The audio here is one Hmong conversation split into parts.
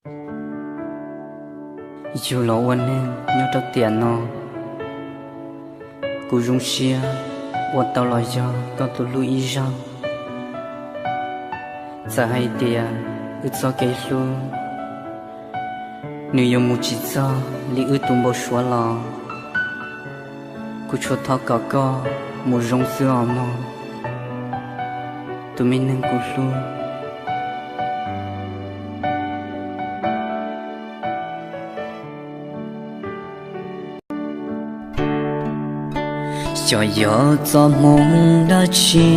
Yug los ua neeg nyob rau tiam no, kuv zoo siab ua tau los yog koj tus hlub ib zaug. Txawm hais tias wb txoj kev hlub nws yuav mus tsis txog li wb tus npau suav los, kuv tsuas thov kom koj mus zoo xwb os mog, tus me neeg kuv hlub. Xyov yog txoj hmoo dab tsi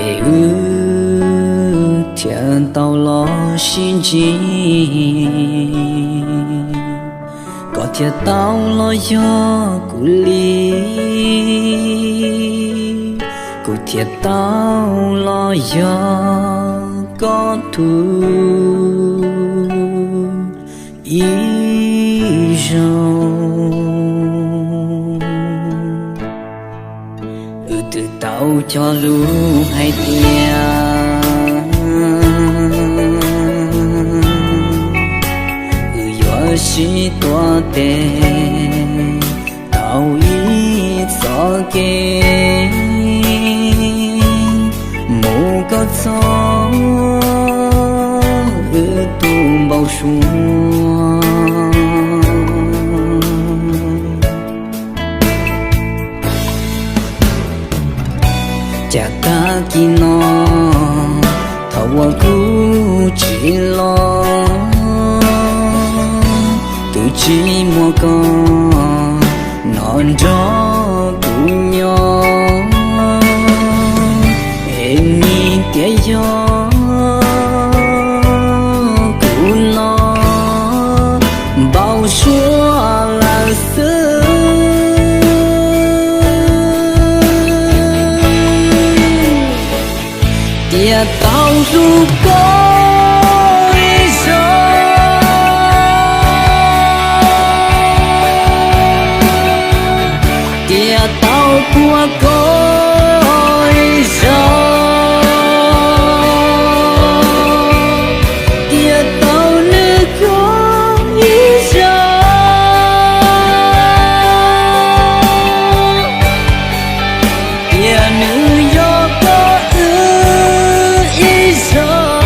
es wb thiaj tau los sib ntsib, koj thiaj tau los yog kuv li, kuv thiaj tau los yog koj tus ib zaug. Wb twb tau cog lus hais tias wb yuav sib tuav tes tau ib txoj kev mus kom txog wb tus npau suav. Cas tag kis no thaum uas kuv tsis los, twb tsis muaj koj nyob nrog kuv nyob, es mi tias yog kuv no npau suav lawm xwb. Tias tau hlub koj ib zaug, tias tau puag koj ib zaug, tias tau nws koj ib zaug, tias nws yog koj wb ib zaug.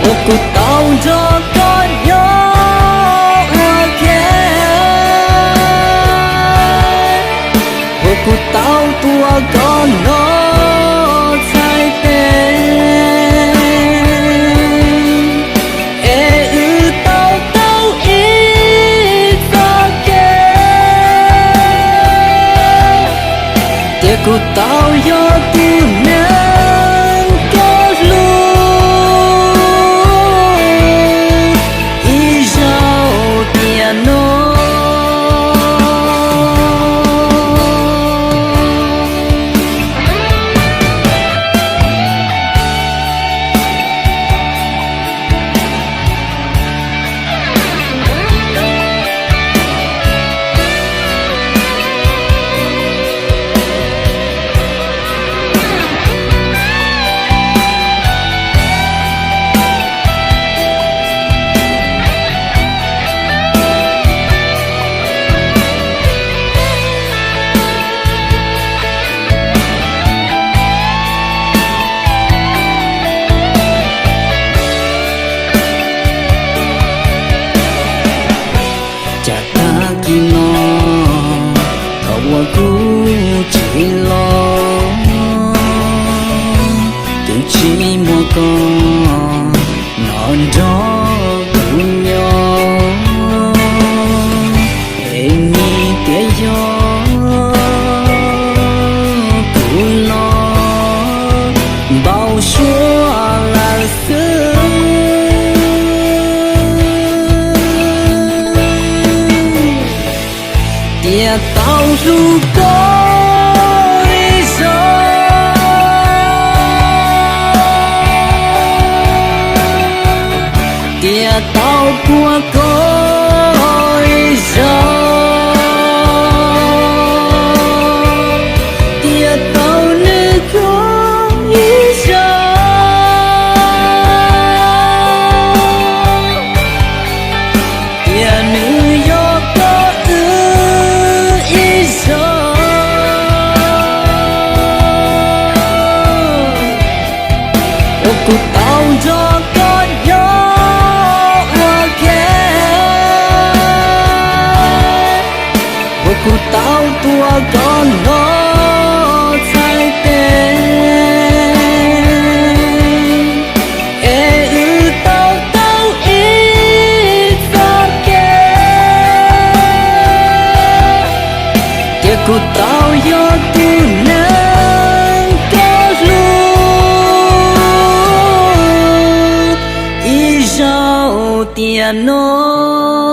Uas kuv tau nrog koj nyob ua ke, uas kuv tau tuav koj nrog txhais tes, es wb tau taug ib txoj kev, tias kuv tau yog tus neeg koj hlub ib zaug tiam no. Cas tag kis no thaum uas kuv tsis los, twb tsis muaj koj nyob nrog kuv nyob, es mi tias yog kuv no npau suav lawm xwb. Tias tau hlub koj ib zaug, tias tau puag koj ib zaug, tias Koj hnov txhais tes es wb tau taug ib txoj kev, ces kuv tau yog tus neeg koj hlub ib zaug tiam no.